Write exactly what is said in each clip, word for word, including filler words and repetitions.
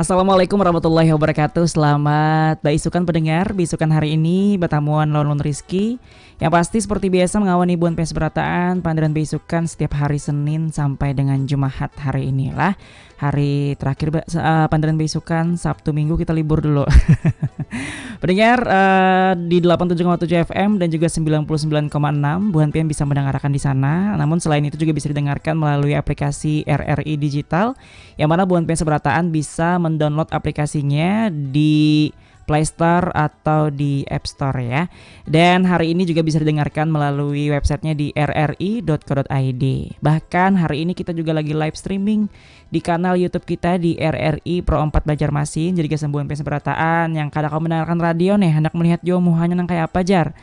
Assalamualaikum warahmatullahi wabarakatuh. Selamat baisukan pendengar. Baisukan hari ini batamuan lawan ulun Rizky. Yang pasti seperti biasa mengawani buan pes berataan pandiran baisukan setiap hari Senin sampai dengan Jumahat hari inilah. Hari terakhir ba- se- eh, pandiran baisukan Sabtu Minggu kita libur dulu. Pendengar eh, di delapan tujuh koma tujuh F M dan juga sembilan puluh sembilan koma enam buan pian bisa mendengarkan di sana. Namun selain itu juga bisa didengarkan melalui aplikasi R R I Digital yang mana buan pian seberataan bisa mendownload aplikasinya di Play Store atau di App Store ya. Dan hari ini juga bisa didengarkan melalui websitenya di R R I dot co dot I D. Bahkan hari ini kita juga lagi live streaming di kanal YouTube kita di R R I Pro empat Banjarmasin. Jadi gasan buan pian seberataan yang kada kawa mendengarkan radio nih, hendak melihat jua muhanya nang kaya apa jar.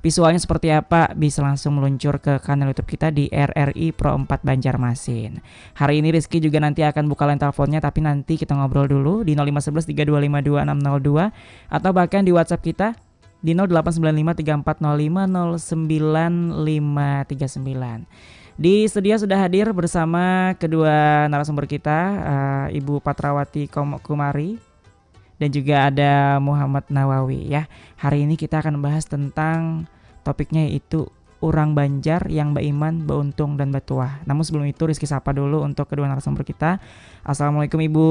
Visualnya seperti apa, bisa langsung meluncur ke kanal YouTube kita di R R I Pro empat Banjarmasin. Hari ini Rizky juga nanti akan buka line teleponnya, tapi nanti kita ngobrol dulu di nol lima sebelas tiga dua lima dua enam nol dua atau bahkan di WhatsApp kita di nol delapan sembilan lima tiga empat nol lima nol sembilan lima tiga sembilan. Di studio sudah hadir bersama kedua narasumber kita, eh, Ibu Patrawati Kom- Kumari dan juga ada Muhammad Nawawi ya. Hari ini kita akan membahas tentang topiknya yaitu orang Banjar yang baiman, bauntung dan batuah. Namun sebelum itu Rizky sapa dulu untuk kedua narasumber kita. Assalamualaikum Ibu.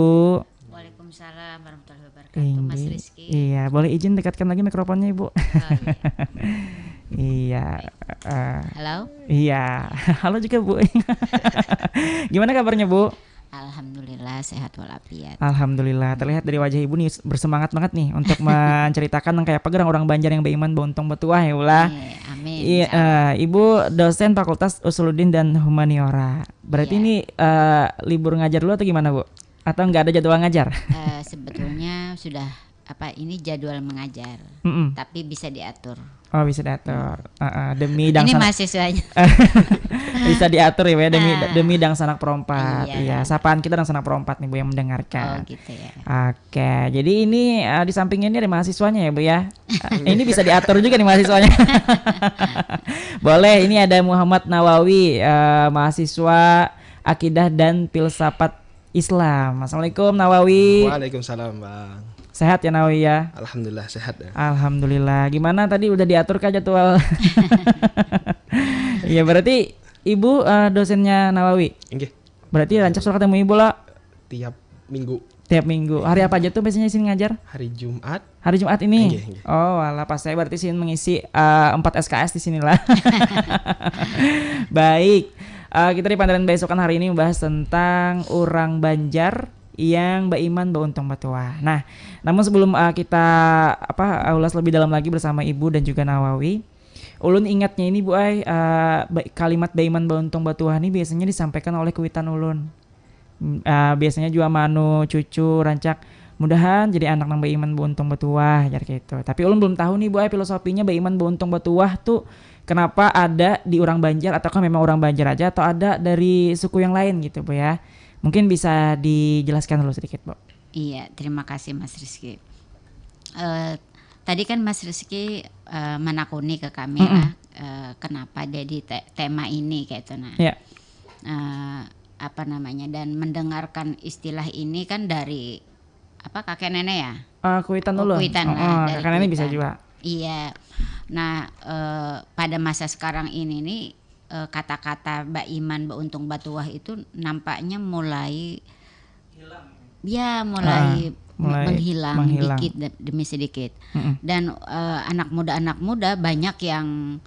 Waalaikumsalam warahmatullahi wabarakatuh, Mas Inggih. Rizky. Iya, boleh izin dekatkan lagi mikrofonnya Ibu. Oh, iya. Iya. eh, Halo. iya. Halo juga Bu. Gimana kabarnya Bu? Alhamdulillah sehat walafiat. Alhamdulillah, terlihat dari wajah ibu nih bersemangat banget nih untuk menceritakan yang kayak apa gerang orang Banjar yang baiman, bauntung, batuah ya ulah. Iya, amin. Iya, Insya Allah. eh, Ibu dosen Fakultas Usuluddin dan Humaniora. Berarti Iya. ini eh, libur ngajar dulu atau gimana Bu? Atau nggak ada jadwal ngajar? Eh, sebetulnya sudah apa ini jadwal mengajar, Mm-mm. tapi bisa diatur. Oh, bisa diatur. Heeh, demi Ini dangsanak mahasiswanya. Bisa diatur ya Bu ya, demi Ah. demi dangsanak perompat. Iya. Iya, sapaan kita dangsanak perompat nih Bu yang Oh mendengarkan. Gitu ya. Oke, jadi ini eh, di sampingnya ini ada mahasiswanya ya Bu ya. Eh, ini bisa diatur juga nih mahasiswanya. Boleh, ini ada Muhammad Nawawi, eh, mahasiswa Akidah dan Filsafat Islam. Assalamualaikum Nawawi. Waalaikumsalam Bang. Sehat ya Nawawi ya? Alhamdulillah sehat ya. Alhamdulillah. Gimana tadi udah diatur kah jadwal? Iya, berarti Ibu eh, dosennya Nawawi. Inggih. Berarti rancak suka ketemu Ibu lah Tiap minggu tiap minggu. Hari apa aja tuh biasanya sini ngajar? Hari Jumat. Hari Jumat ini. Inggih, inggih. Oh, alah pas saya berarti sini mengisi eh, empat S K S di sinilah. Baik. Eh, kita di Pandaran Baisukan hari ini membahas tentang orang Banjar yang baiman, bauntung, batuah. Nah, namun sebelum eh, kita apa eh, ulas lebih dalam lagi bersama Ibu dan juga Nawawi, ulun ingatnya ini Bu ai eh, ba- kalimat baiman, bauntung, batuah ini biasanya disampaikan oleh kuitan ulun. Mm, eh, biasanya juga manu cucu rancak mudahan jadi anak nang baiman, bauntung, batuah jar gitu. Tapi ulun belum tahu nih Bu ai filosofinya baiman, bauntung, batuah tuh kenapa ada di orang Banjar, ataukah memang orang Banjar aja atau ada dari suku yang lain gitu Bu ya. Mungkin bisa dijelaskan dulu sedikit Bu. Iya, terima kasih Mas Rizky. Eh, tadi kan Mas Rizky eh, menakuni ke kami Mm-mm. lah, eh, kenapa jadi te- tema ini kayak itu nah. Ya. Eh, apa namanya dan mendengarkan istilah ini kan dari apa kakek nenek ya? Eh, kuitan Oh, ulun. kuitan Oh, lah, oh, dari kakak nenek bisa kuitan. juga. Iya. Nah, eh, pada masa sekarang ini nih eh, kata-kata baiman, bauntung, batuah itu nampaknya mulai ya mulai, Ah, mulai menghilang, menghilang. Dikit de- demi sedikit. Mm-mm. Dan eh, anak muda-anak muda banyak yang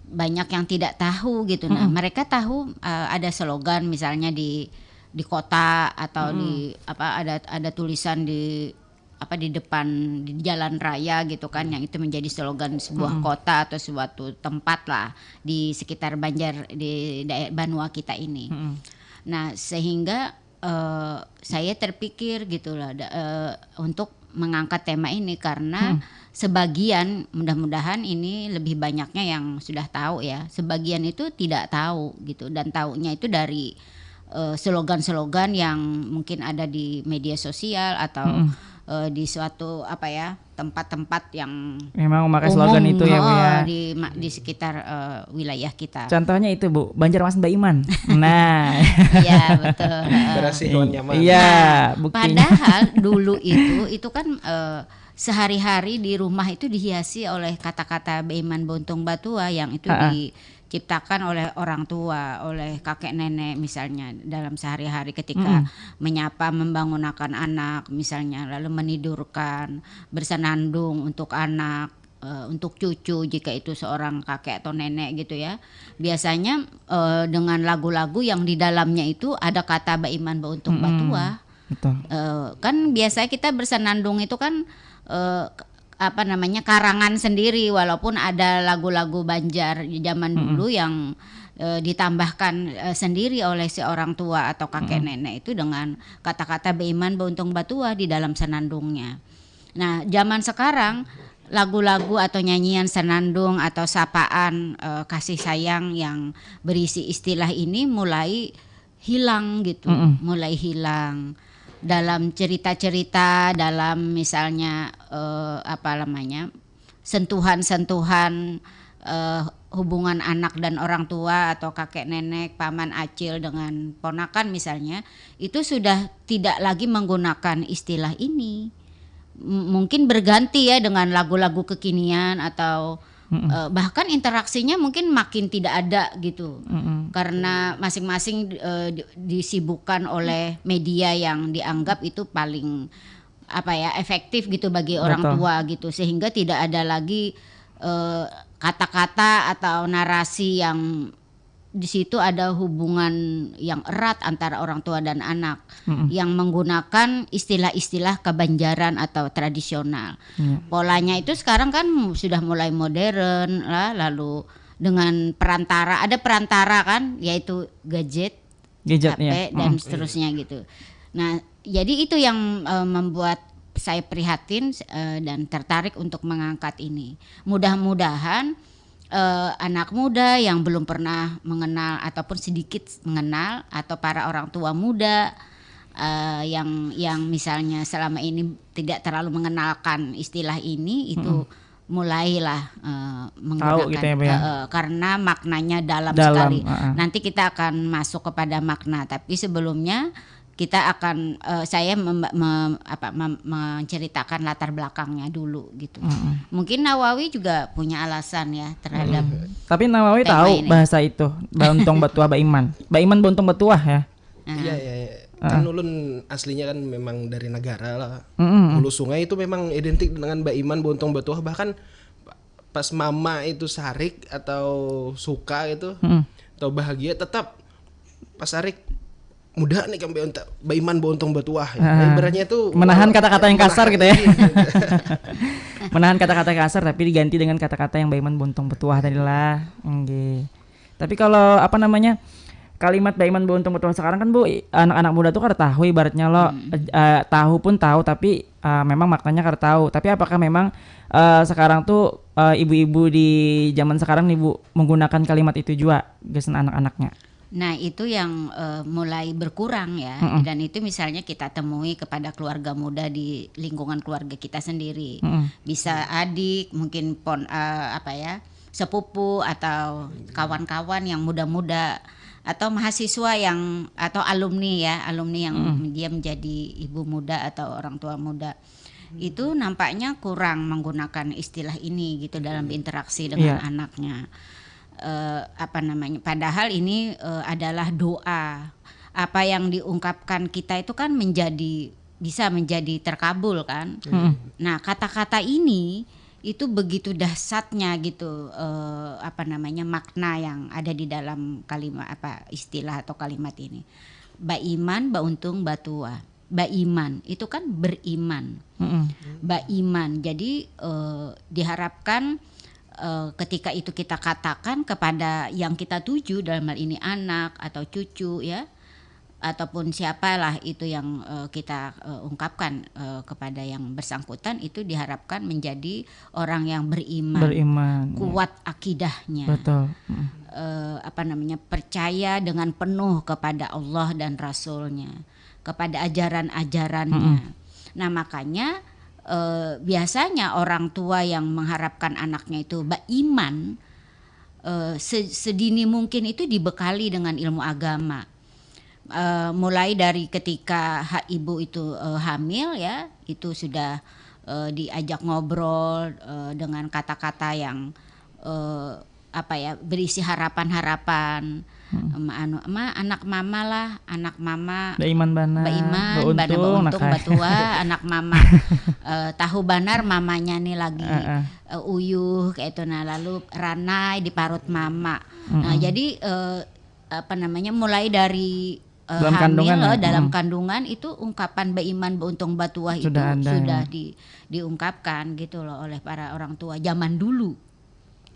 banyak yang tidak tahu gitu. Nah, Mm-mm. Mereka tahu eh, ada slogan misalnya di di kota atau Mm-mm. di apa ada ada tulisan di apa di depan di jalan raya gitu kan, yang itu menjadi slogan sebuah Mm-mm. Kota atau suatu tempat lah di sekitar Banjar di daerah Banua kita ini. Mm-mm. Nah, sehingga eh, saya terpikir gitu loh da- eh, untuk mengangkat tema ini karena Hmm. sebagian, mudah-mudahan ini lebih banyaknya yang sudah tahu ya, sebagian itu tidak tahu gitu dan taunya itu dari eh, slogan-slogan yang mungkin ada di media sosial atau Mm-mm. eh, di suatu apa ya, tempat-tempat yang Memang memakai umum, slogan itu ya, Bu, heeh, ya. di ma- di sekitar eh, wilayah kita. Contohnya itu, Bu, Banjarmasin Baiman. Nah. Iya, betul. Heeh. Berasih kawan nyaman. Iya, Nah, buktinya. Padahal dulu itu itu kan eh, sehari-hari di rumah itu dihiasi oleh kata-kata Baiman Buntung Batua yang itu Ha-ah. diciptakan oleh orang tua, oleh kakek nenek misalnya dalam sehari-hari ketika menyapa, membangunakan anak misalnya, lalu menidurkan, bersenandung untuk anak, eh, untuk cucu jika itu seorang kakek atau nenek gitu ya. Biasanya eh, dengan lagu-lagu yang di dalamnya itu ada kata Baiman Buntung Batua. Betul. Eh, kan biasanya kita bersenandung itu kan eh, apa namanya, karangan sendiri, walaupun ada lagu-lagu Banjar zaman dulu yang eh, ditambahkan eh, sendiri oleh si orang tua atau kakek nenek itu dengan kata-kata Baiman Buntung Batua di dalam senandungnya. Nah, zaman sekarang lagu-lagu atau nyanyian senandung atau sapaan eh, kasih sayang yang berisi istilah ini mulai hilang gitu, mulai hilang dalam cerita-cerita, dalam misalnya eh, apa namanya, sentuhan-sentuhan eh, hubungan anak dan orang tua atau kakek nenek, paman, acil dengan ponakan misalnya, itu sudah tidak lagi menggunakan istilah ini. M- mungkin berganti ya dengan lagu-lagu kekinian atau eh, bahkan interaksinya mungkin makin tidak ada gitu. Karena masing-masing eh, di- disibukkan oleh media yang dianggap itu paling apa ya, efektif gitu bagi orang Betul. tua gitu, sehingga tidak ada lagi eh, kata-kata atau narasi yang di situ ada hubungan yang erat antara orang tua dan anak yang menggunakan istilah-istilah kebanjaran atau tradisional. Iya. Polanya itu sekarang kan sudah mulai modern lah, lalu dengan perantara, ada perantara kan, yaitu gadget, Gadget, H P ya. dan Mm. seterusnya gitu. Nah, jadi itu yang eh, membuat saya prihatin eh, dan tertarik untuk mengangkat ini. Mudah-mudahan eh, anak muda yang belum pernah mengenal ataupun sedikit mengenal, atau para orang tua muda eh, yang yang misalnya selama ini tidak terlalu mengenalkan istilah ini, itu mulailah eh, menggunakan gitu ya, Bu, ya? eh, eh, karena maknanya dalam, Dalam, sekali. Heeh. Nanti kita akan masuk kepada makna, tapi sebelumnya kita akan eh, saya mem- mem- apa mem- menceritakan latar belakangnya dulu gitu. Mungkin Nawawi juga punya alasan ya terhadap Tapi Nawawi Tema tahu ini. Bahasa itu, Buntung Batuah Baiman. Baiman Buntung Batuah ya. Iya, iya, iya. Kan ulun aslinya kan memang dari Negara lah. Mm-mm. Hulu Sungai itu memang identik dengan Baiman Buntung Batuah, bahkan pas mama itu sarik atau suka gitu atau bahagia, tetap pas sarik, "Muda nih kami untuk Baiman Buntung Batuah." Ya. Ah. Ibaratnya tuh Menahan wala- kata-kata yang kasar gitu ya. Iya, gitu. Menahan kata-kata kasar tapi diganti dengan kata-kata yang Baiman Buntung Batuah tadi lah. Nggih. Tapi kalau apa namanya, kalimat Baiman Buntung Batuah sekarang kan, Bu, i- anak-anak muda tuh kada tahu ibaratnya lo. Eh, tahu pun tahu, tapi eh, memang maknanya kada tahu. Tapi apakah memang eh, sekarang tuh eh, ibu-ibu di zaman sekarang nih, Bu, menggunakan kalimat itu juga gasan anak-anaknya? Nah, itu yang eh, mulai berkurang ya. Dan itu misalnya kita temui kepada keluarga muda di lingkungan keluarga kita sendiri. Bisa adik, mungkin pon eh, apa ya, sepupu atau kawan-kawan yang muda-muda atau mahasiswa yang atau alumni ya, alumni yang dia menjadi ibu muda atau orang tua muda. Itu nampaknya kurang menggunakan istilah ini gitu dalam interaksi dengan Iya. Anaknya. Eh, apa namanya? Padahal ini eh, adalah doa. Apa yang diungkapkan kita itu kan menjadi, bisa menjadi terkabul kan. Nah, kata-kata ini itu begitu dahsyatnya gitu eh, apa namanya, makna yang ada di dalam kalimat, apa, istilah atau kalimat ini. Baiman, bauntung, batua. Baiman itu kan beriman. Baiman. Jadi eh, diharapkan eh, ketika itu kita katakan kepada yang kita tuju, dalam hal ini anak atau cucu ya, ataupun siapalah itu yang eh, kita eh, ungkapkan eh, kepada yang bersangkutan, itu diharapkan menjadi orang yang beriman, Beriman, ya. Kuat akidahnya. Betul. Mm. Eh, apa namanya, percaya dengan penuh kepada Allah dan Rasulnya, kepada ajaran-ajarannya. Nah, makanya eh, biasanya orang tua yang mengharapkan anaknya itu beriman eh, se- sedini mungkin itu dibekali dengan ilmu agama. Eh, mulai dari ketika ha- ibu itu eh, hamil, ya, itu sudah eh, diajak ngobrol eh, dengan kata-kata yang eh, apa ya, berisi harapan-harapan. Hmm. Ma, anu, ma, anak mama lah, anak mama baiman banar, baiman banar, bauntung, batua, anak mama eh, tahu banar mamanya nih lagi uh, uh. Uh, uyuh kayak itu, nah, lalu ranai di parut mama. Mm-mm. Nah, jadi uh, apa namanya, mulai dari uh, dalam hamil kandungan, ya? Dalam kandungan itu ungkapan baiman, bauntung, batuah itu sudah ada, sudah ya? Di, diungkapkan gitu loh oleh para orang tua zaman dulu.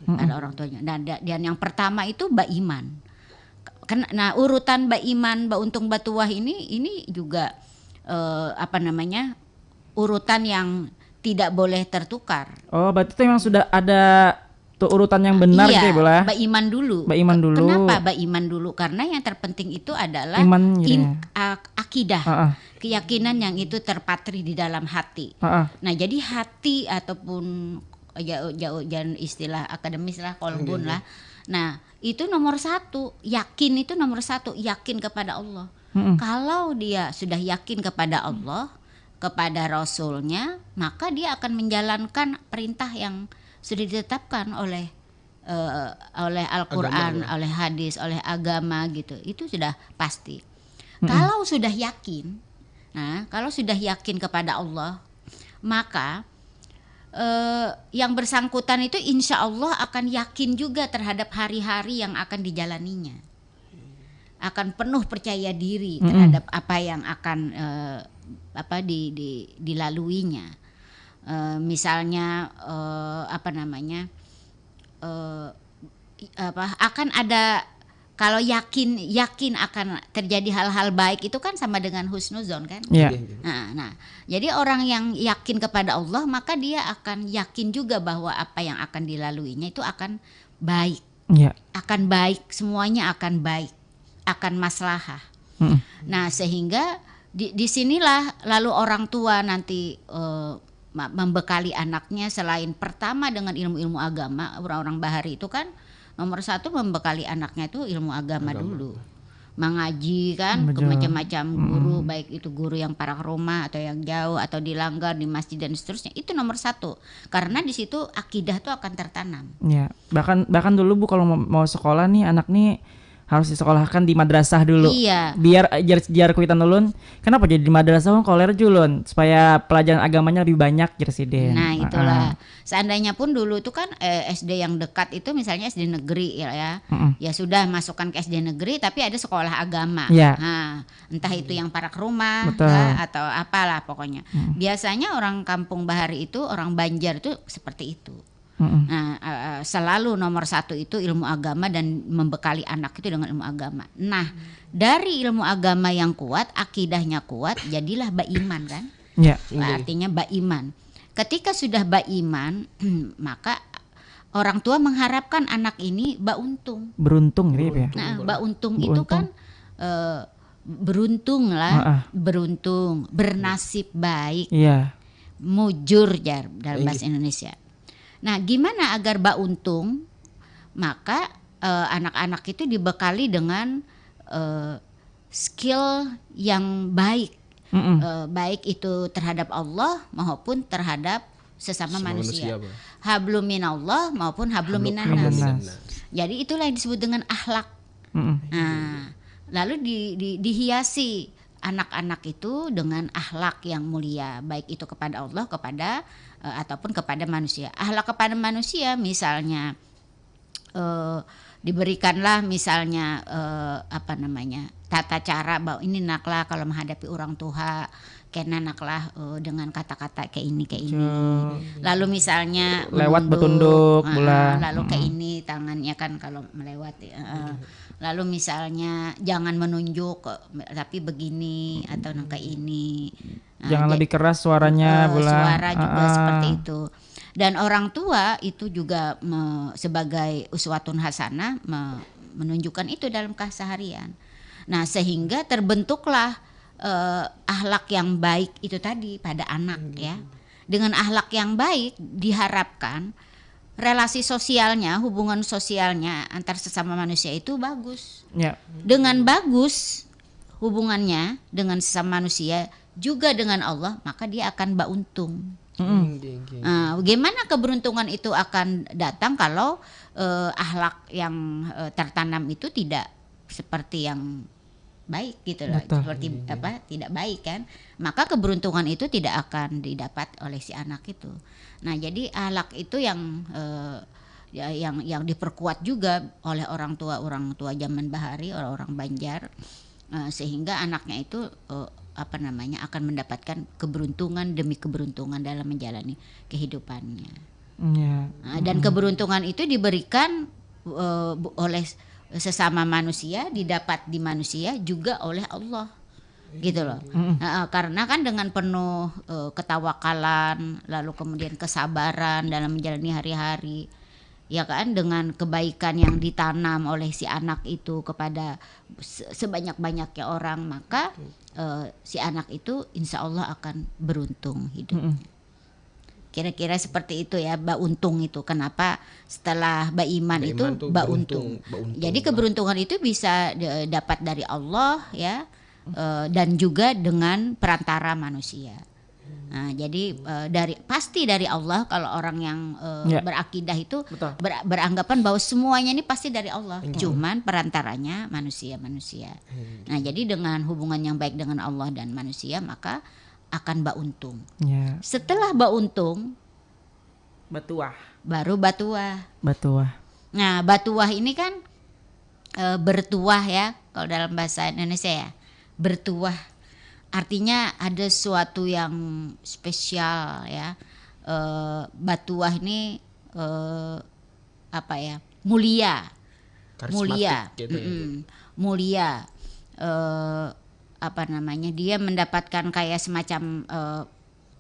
Pada orang tuanya. Dan, dan yang pertama itu baiman. Nah, urutan baiman, bauntung, batuah ini, ini juga eh, apa namanya, urutan yang tidak boleh tertukar. Oh, berarti itu memang sudah ada tuh urutan yang benar, iya, gitu ya, Bula? Baiman dulu. Baiman dulu. Kenapa baiman dulu? Karena yang terpenting itu adalah iman, gitu, in, ya? Ak, akidah, uh -uh. Keyakinan yang itu terpatri di dalam hati. Uh -uh. Nah, jadi hati ataupun jauh-jauh jangan istilah akademis lah, kolbun lah. Nah, itu nomor satu, yakin itu nomor satu, yakin kepada Allah. Mm-mm. Kalau dia sudah yakin kepada Allah, kepada Rasulnya, maka dia akan menjalankan perintah yang sudah ditetapkan oleh uh, oleh Al-Quran, oleh hadis, oleh agama gitu. Itu sudah pasti. Mm-mm. Kalau sudah yakin, nah, kalau sudah yakin kepada Allah, maka eh, yang bersangkutan itu insya Allah akan yakin juga terhadap hari-hari yang akan dijalaninya, akan penuh percaya diri terhadap apa yang akan eh, apa di, di dilaluinya. Eh, misalnya eh, apa namanya, eh, apa akan ada, kalau yakin, yakin akan terjadi hal-hal baik itu kan sama dengan husnuzon kan? Ya. Nah, nah, jadi orang yang yakin kepada Allah, maka dia akan yakin juga bahwa apa yang akan dilaluinya itu akan baik. Ya. Akan baik, semuanya akan baik, akan maslahah. Mm. Nah, sehingga di, disinilah lalu orang tua nanti uh, membekali anaknya selain pertama dengan ilmu-ilmu agama. Orang-orang bahari itu kan nomor satu membekali anaknya itu ilmu agama, agama dulu, mengaji kan, betul, ke macam-macam guru, hmm, baik itu guru yang parak rumah atau yang jauh atau di langgar, di masjid dan seterusnya, itu nomor satu karena di situ akidah tuh akan tertanam. Ya, bahkan bahkan dulu Bu kalau mau, mau sekolah nih anak nih harus disekolahkan di madrasah dulu. Iya. Biar jar jar kuitan ulun, kenapa jadi di madrasah ulun koler julun supaya pelajaran agamanya lebih banyak jar sidin. Nah, itulah. Uh -uh. Seandainya pun dulu tuh kan eh, S D yang dekat itu misalnya S D negeri ya, ya. Uh -uh. Ya sudah masukkan ke S D negeri tapi ada sekolah agama. Ya. Nah, entah itu yang parak rumah lah, atau apalah pokoknya. Uh -uh. Biasanya orang kampung bahari itu, orang Banjar itu seperti itu. Mm-mm. Nah, uh, selalu nomor satu itu ilmu agama dan membekali anak itu dengan ilmu agama. Nah, dari ilmu agama yang kuat, akidahnya kuat, jadilah baiman kan? Ya. Artinya baiman. Ketika sudah baiman, maka orang tua mengharapkan anak ini bauntung. Beruntung gitu ya. Nah, bauntung itu kan uh, beruntung lah, uh -uh. Beruntung, bernasib baik. Iya. Mujur jar dalam bahasa Indonesia. Nah, gimana agar bauntung? Maka eh, anak-anak itu dibekali dengan eh, skill yang baik. Mm -mm. Eh, baik itu terhadap Allah maupun terhadap sesama, sesama manusia. Manusia, hablum minallah maupun hablum minannas. Jadi itulah yang disebut dengan akhlak. Mm -mm. Nah, lalu di, di, dihiasi anak-anak itu dengan akhlak yang mulia, baik itu kepada Allah, kepada uh, ataupun kepada manusia. Akhlak kepada manusia misalnya uh, diberikanlah misalnya uh, apa namanya, tata cara bahwa ini naklah kalau menghadapi orang tua kena naklah uh, dengan kata-kata kayak ini kayak ini. Lalu misalnya lewat menunduk, betunduk uh, lalu kayak ini tangannya kan kalau melewati. Uh, lalu misalnya jangan menunjuk tapi begini atau nang kayak ini. Nah, jangan lebih keras suaranya, uh, suara juga uh, seperti itu. Dan orang tua itu juga me, sebagai uswatun hasanah me, menunjukkan itu dalam keseharian. Nah, sehingga terbentuklah eh, akhlak yang baik itu tadi pada anak, ya. Dengan akhlak yang baik diharapkan relasi sosialnya, hubungan sosialnya antar sesama manusia itu bagus. Ya. Dengan bagus hubungannya dengan sesama manusia, juga dengan Allah, maka dia akan bauntung. Hmm, gini, gini. Nah, bagaimana keberuntungan itu akan datang kalau eh, akhlak yang eh, tertanam itu tidak seperti yang baik gitu loh, Betul. seperti apa, tidak baik kan, maka keberuntungan itu tidak akan didapat oleh si anak itu. Nah, jadi akhlak itu yang eh, ya, yang yang diperkuat juga oleh orang tua, orang tua zaman bahari, orang-orang Banjar, eh, sehingga anaknya itu eh, apa namanya, akan mendapatkan keberuntungan demi keberuntungan dalam menjalani kehidupannya. Ya. Nah, dan keberuntungan itu diberikan eh, bu- oleh sesama manusia, didapat di manusia juga oleh Allah, gitu loh. Nah, karena kan dengan penuh eh, ketawakalan, lalu kemudian kesabaran dalam menjalani hari-hari, ya kan, dengan kebaikan yang ditanam oleh si anak itu kepada se- sebanyak-banyaknya orang, maka eh, si anak itu insya Allah akan beruntung hidupnya. Kira-kira seperti itu ya, bauntung itu. Kenapa setelah baiman itu Baiman tuh bauntung? beruntung, bauntung. Jadi keberuntungan itu bisa de- dapat dari Allah ya, eh, dan juga dengan perantara manusia. Nah, jadi eh, dari pasti dari Allah kalau orang yang eh, Ya. berakidah itu Betul. ber- beranggapan bahwa semuanya ini pasti dari Allah. Cuman perantaranya manusia-manusia. Nah, jadi dengan hubungan yang baik dengan Allah dan manusia, maka akan bauntung. Ya. Setelah bauntung, Batuah. baru batuah. Batuah. Nah, batuah ini kan eh, bertuah ya, kalau dalam bahasa Indonesia ya, bertuah. Artinya ada suatu yang spesial ya. Eh, batuah ini eh, apa ya, mulia. Karismatik Mulia. gitu ya. Mm-mm. Mulia. Eh, apa namanya, dia mendapatkan kayak semacam eh,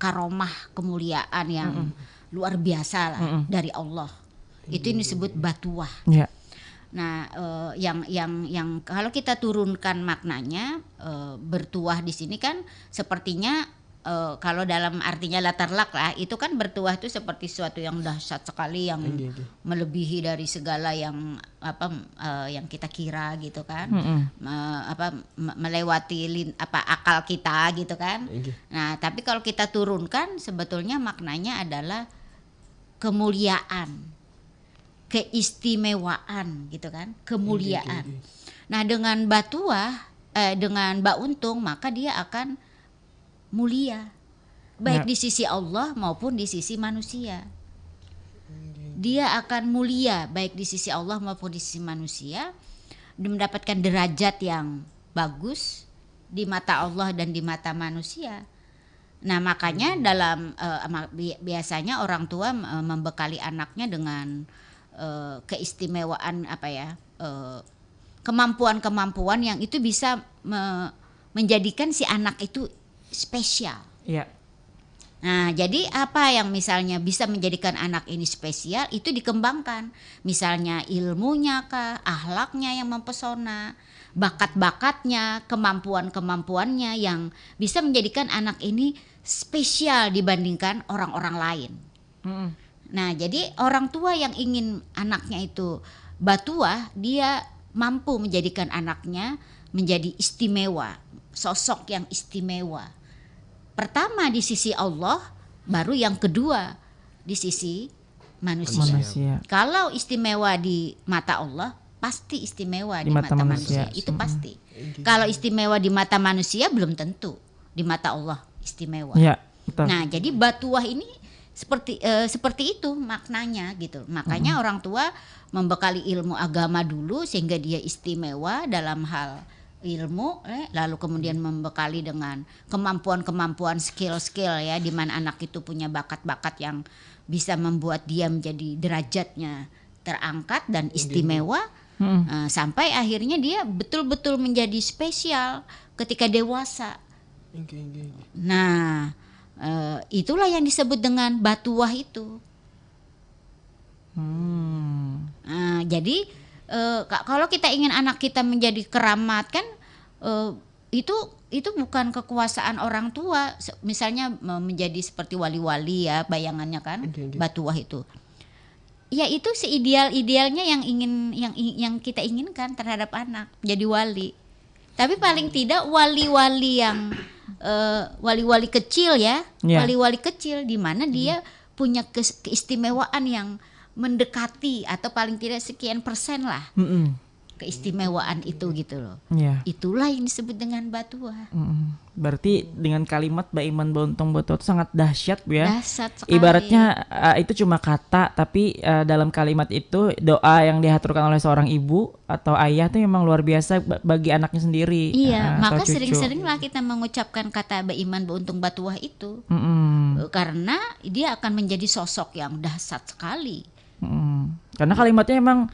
karomah, kemuliaan yang luar biasa lah dari Allah. Itu yang disebut batuah. Ya. Nah, eh, yang yang yang kalau kita turunkan maknanya, eh, bertuah di sini kan sepertinya eh, kalau dalam artinya latar lak lah, itu kan bertuah itu seperti suatu yang dahsyat sekali, yang Inggih, inggih. melebihi dari segala yang apa eh, yang kita kira gitu kan. Me- apa me- melewati lin- apa akal kita gitu kan. Inggih. Nah, tapi kalau kita turunkan, sebetulnya maknanya adalah kemuliaan, keistimewaan gitu kan, kemuliaan. Nah, dengan batuah eh, dengan bauntung, maka dia akan mulia, baik Ya. di sisi Allah maupun di sisi manusia. Dia akan mulia baik di sisi Allah maupun di sisi manusia, dan mendapatkan derajat yang bagus di mata Allah dan di mata manusia. Nah, makanya dalam eh, ama- bi- biasanya orang tua eh, membekali anaknya dengan eh, keistimewaan apa ya, eh, kemampuan-kemampuan yang itu bisa me- menjadikan si anak itu spesial. Ya. Nah, jadi apa yang misalnya bisa menjadikan anak ini spesial itu dikembangkan. Misalnya ilmunya kah, akhlaknya yang mempesona, bakat-bakatnya, kemampuan-kemampuannya yang bisa menjadikan anak ini spesial dibandingkan orang-orang lain. Mm-mm. Nah, jadi orang tua yang ingin anaknya itu batuah, dia mampu menjadikan anaknya menjadi istimewa, sosok yang istimewa. Pertama di sisi Allah, baru yang kedua di sisi manusia. Manusia. Kalau istimewa di mata Allah, pasti istimewa di, Di mata mata manusia. manusia. Itu pasti. Kalau istimewa di mata manusia, belum tentu di mata Allah istimewa. Ya, betul. Nah, jadi batuah ini seperti eh, seperti itu maknanya gitu. Makanya orang tua membekali ilmu agama dulu sehingga dia istimewa dalam hal ilmu, eh, lalu kemudian membekali dengan kemampuan-kemampuan, skill-skill ya, di mana anak itu punya bakat-bakat yang bisa membuat dia menjadi derajatnya terangkat dan istimewa. Eh, sampai akhirnya dia betul-betul menjadi spesial ketika dewasa. Inggih, inggih, inggih. Nah, eh, itulah yang disebut dengan batuah itu. Hmm. Nah, jadi eh, ka- kalau kita ingin anak kita menjadi keramat kan, eh, itu itu bukan kekuasaan orang tua, misalnya menjadi seperti wali-wali ya, bayangannya kan, batuah itu. Ya itu seideal-idealnya yang ingin yang yang kita inginkan terhadap anak, jadi wali. Tapi paling tidak wali-wali yang uh, wali-wali kecil ya, ya. Wali-wali kecil di mana dia hmm. punya keistimewaan yang mendekati atau paling tidak sekian persen lah. Mm -mm. Keistimewaan itu gitu loh. Yeah. Itulah yang disebut dengan batuah. Mm -mm. Berarti dengan kalimat baiman bauntung batuah itu sangat dahsyat ya. Dahsyat sekali. Ibaratnya uh, itu cuma kata, tapi uh, dalam kalimat itu doa yang dihaturkan oleh seorang ibu atau ayah itu memang luar biasa bagi anaknya sendiri. Iya, uh, maka sering-seringlah kita mengucapkan kata baiman bauntung batuah itu. Mm -mm. Karena dia akan menjadi sosok yang dahsyat sekali. Mm -mm. Karena kalimatnya emang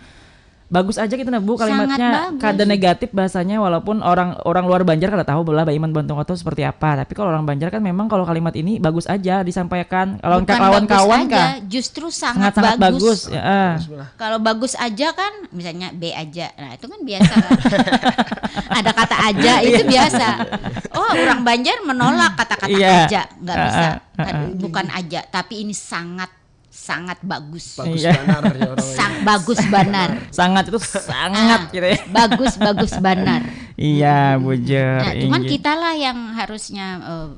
bagus aja gitu nah Bu, kalimatnya kada negatif bahasanya, walaupun orang orang luar Banjar kada tahu belah baiman bauntung batuah seperti apa, tapi kalau orang Banjar kan memang kalau kalimat ini bagus aja disampaikan lawan kawan-kawan kah, justru sangat, sangat, sangat bagus, bagus. Ya. Kalau bagus aja kan misalnya B aja, nah itu kan biasa kan. Ada kata aja itu biasa. Oh, orang Banjar menolak kata-kata iya. Aja, nggak bisa. Uh, uh, uh, bukan aja, tapi ini sangat sangat bagus. Bagus iya. Banar ya orang. Sang bagus banar. Sangat itu sangat ah, gitu ya. Bagus bagus banar. Iya, bujur. Nah, cuman kita lah yang harusnya uh,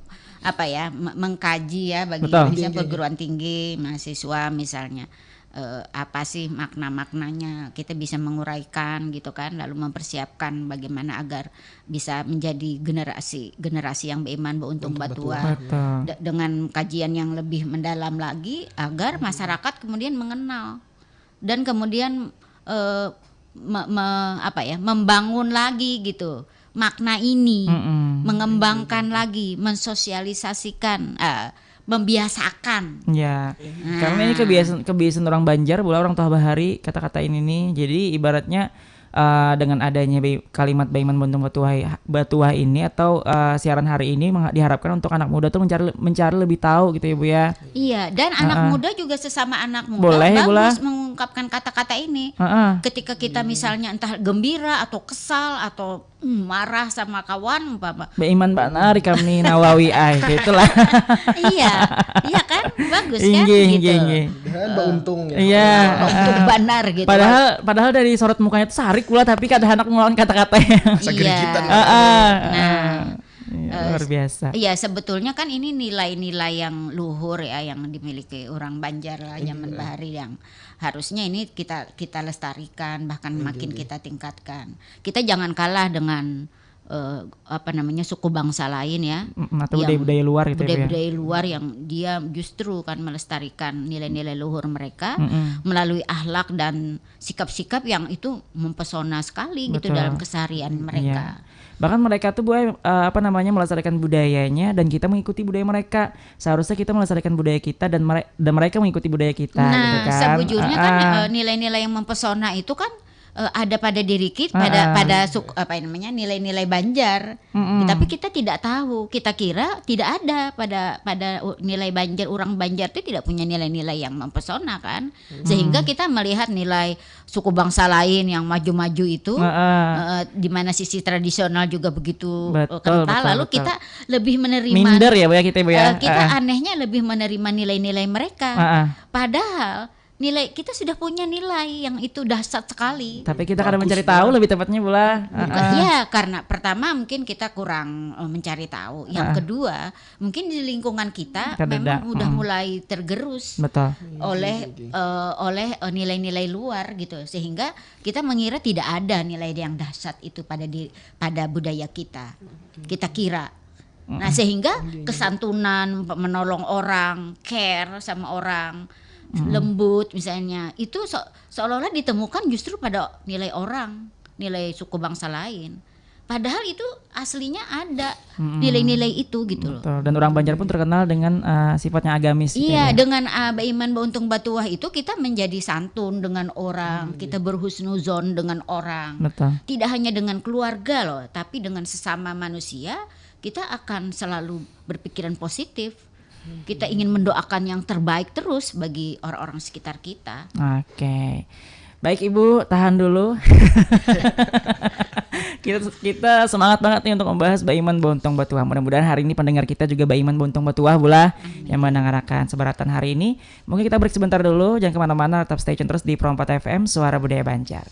apa ya mengkaji ya bagi misalnya perguruan tinggi, mahasiswa misalnya uh, apa sih makna-maknanya, kita bisa menguraikan gitu kan, lalu mempersiapkan bagaimana agar bisa menjadi generasi generasi yang baiman bauntung batuah dengan kajian yang lebih mendalam lagi agar masyarakat kemudian mengenal dan kemudian uh, me, me, apa ya membangun lagi gitu makna ini, mm-mm. Mengembangkan lagi, mensosialisasikan, uh, membiasakan. Ya, nah. Karena ini kebiasaan kebiasaan orang Banjar, bola orang tua bahari kata-kata ini nih. Jadi ibaratnya uh, dengan adanya kalimat baiman bauntung batuah batuah ini atau uh, siaran hari ini diharapkan untuk anak muda tuh mencari mencari lebih tahu gitu ya Bu ya. Iya, dan anak uh -uh. Muda juga sesama anak muda boleh, bagus boleh. Mengungkapkan kata-kata ini. Uh -uh. Ketika kita misalnya entah gembira atau kesal atau hmm, marah sama kawan umpama. Baiman banar kami Nawawi ai gitulah. Iya, iya kan? Bagus inggih, kan? Inggih, gitu. Inggih. Dan beruntung ya. Iya. Untung banar gitu. Padahal padahal dari sorot mukanya tuh sarik pula tapi kada hendak melawan kata-kata yang segerigitan. Iya. Uh, uh, nah, uh, luar biasa. Iya, sebetulnya kan ini nilai-nilai yang luhur ya yang dimiliki orang Banjar lah zaman bahari yang harusnya ini kita kita lestarikan bahkan makin kita tingkatkan. Kita jangan kalah dengan uh, apa namanya suku bangsa lain ya, mm, atau budaya-budaya luar gitu budaya-budaya ya? Budaya luar yang dia justru kan melestarikan nilai-nilai luhur mereka mm -mm. Melalui akhlak dan sikap-sikap yang itu mempesona sekali gitu. Betul. Dalam keseharian mereka. Iya. Bahkan mereka tuh buat uh, apa namanya melestarikan budayanya dan kita mengikuti budaya mereka. Seharusnya kita melestarikan budaya kita dan mereka dan mereka mengikuti budaya kita. Nah, gitu kan? Sebujurnya uh -uh. Kan uh, nilai-nilai yang mempesona itu kan uh, ada pada diri kita, pada uh, pada suku apa namanya nilai-nilai Banjar. Mm-mm. Tapi kita tidak tahu, kita kira tidak ada pada pada nilai Banjar, orang Banjar itu tidak punya nilai-nilai yang mempesona kan, mm. Sehingga kita melihat nilai suku bangsa lain yang maju-maju itu, uh, uh, di mana sisi tradisional juga begitu betul, kental, betul, lalu betul. Kita lebih menerima minder ya, Bu ya kita, Bu ya. Uh, kita uh. Anehnya lebih menerima nilai-nilai mereka, uh, uh. Padahal nilai kita sudah punya nilai yang itu dahsyat sekali. Tapi kita kada mencari tahu lebih tepatnya pula. Iya, karena pertama mungkin kita kurang uh, mencari tahu. Yang uh. Kedua, mungkin di lingkungan kita memang udah hmm. Mulai tergerus betul. Oleh uh, oleh uh, nilai-nilai luar gitu sehingga kita mengira tidak ada nilai yang dahsyat itu pada di pada budaya kita. Kita kira Nah, sehingga kesantunan, menolong orang, care sama orang, lembut misalnya, itu se seolah-olah ditemukan justru pada nilai orang, nilai suku bangsa lain. Padahal itu aslinya ada nilai-nilai itu gitu loh. Betul. Dan orang Banjar pun terkenal dengan uh, sifatnya agamis. Iya, gitu ya. Dengan uh, baiman bauntung batuah itu kita menjadi santun dengan orang, kita berhusnuzon dengan orang. Betul. Tidak hanya dengan keluarga loh, tapi dengan sesama manusia kita akan selalu berpikiran positif. Kita ingin mendoakan yang terbaik terus bagi orang-orang sekitar kita. Oke. Baik Ibu, tahan dulu. Kita, kita semangat banget nih untuk membahas Baiman Bontong Batuah. Mudah-mudahan hari ini pendengar kita juga Baiman Bontong Batuah, bulah, yang mendengarkan sebaratan hari ini. Mungkin kita break sebentar dulu, jangan kemana-mana, tetap stay tune terus di Pro empat F M, Suara Budaya Banjar.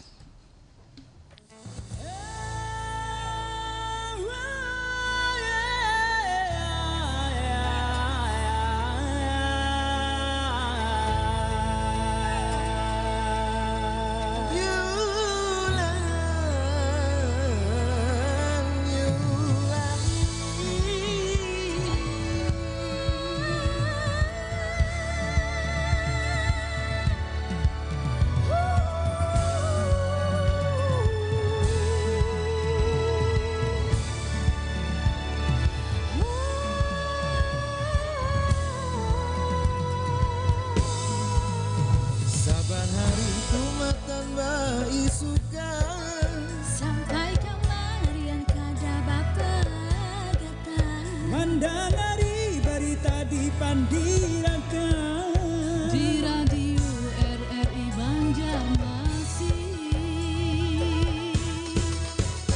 Saban hari tumatan baisukan. Sampai kamarian kada bapagatan. Mandangari barita di Pandirakan. Di radio R R I Banjarmasin.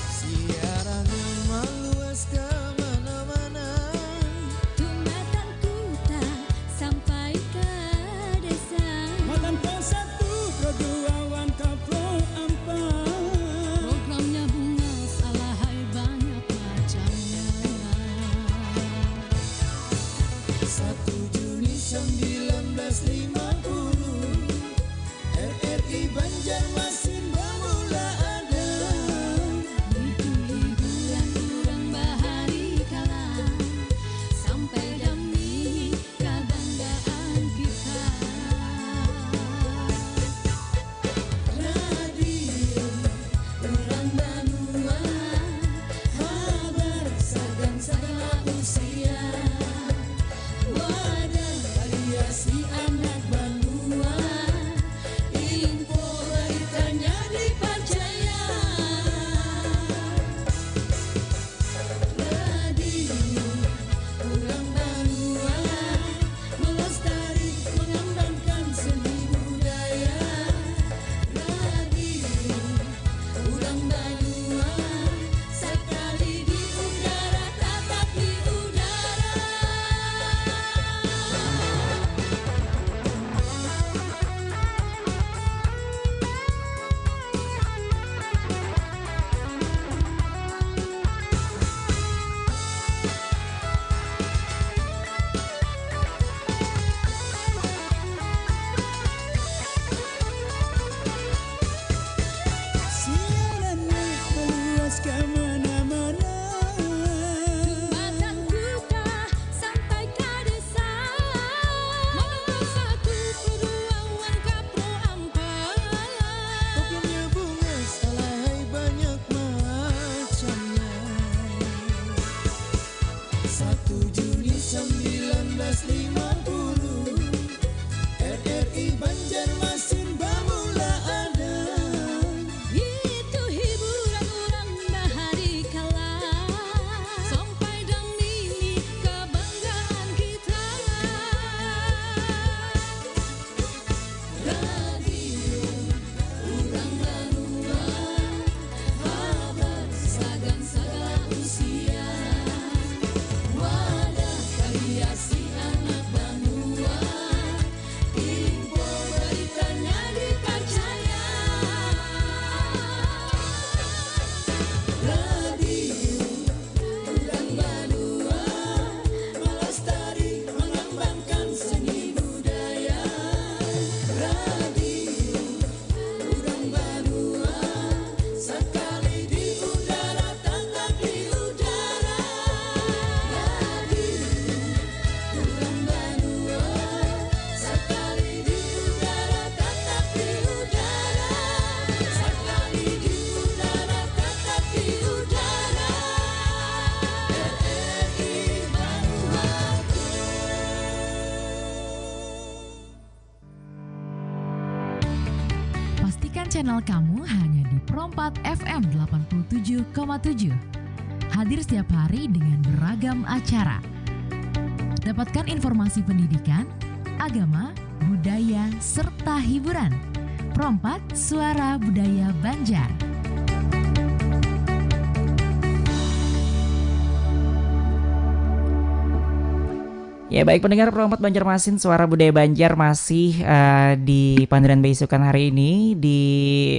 Siarannya maluas ka mana-mana. Tumatan kuta sampai ka desa. Matan Pro satu, Pro dua, wan ka Pro ampat. Programnya bungas, alahai banyak macamnya. Satu Juni sembilan belas lima puluh, R R I Banjarmasin bamula ada. Itu hiburan urang bahari kala, sampai dami kabanggaan kita. Radio urang banua, habar sagan sagala usia. Wadah variasi anak banua, info baritanya diparcaya. Radio urang banua, melestari, mengembangkan seni budaya. Radio urang banua, sakali di udara, tatap di udara. Siarannya meluas ke mana-mana. Jembatan Kuta sampai ka desa. Matan Pro satu, Pro dua, wan ka Pro ampat. Programnya bungas, alahai banyak macamnya. Satu Juni sembilan belas lima puluh, R R I Banjarmasin bamula ada. Itu hiburan urang bahari kala, sampai dang mini kabanggaan kita. Radio urang banua, habar sagan sagala usia. Wadah variasi anak banua, info baritanya diparcaya. Radio urang banua, melestari, mengembangkan seni budaya. Radio urang banua, sakali di udara, tatap di udara. Radio urang banua, sakali di udara, tatap di udara. Sakali di udara, tatap di udara. R R I Banuaku. Pastikan channel kamu hanya di Pro empat F M delapan puluh tujuh koma tujuh. Hadir setiap hari dengan beragam acara. Dapatkan informasi pendidikan, agama, budaya, serta hiburan. Pro empat, Suara Budaya Banjar. Ya, baik pendengar Pro empat Banjarmasin, Suara Budaya Banjar masih, eh, di Pandiran Beisukan hari ini di,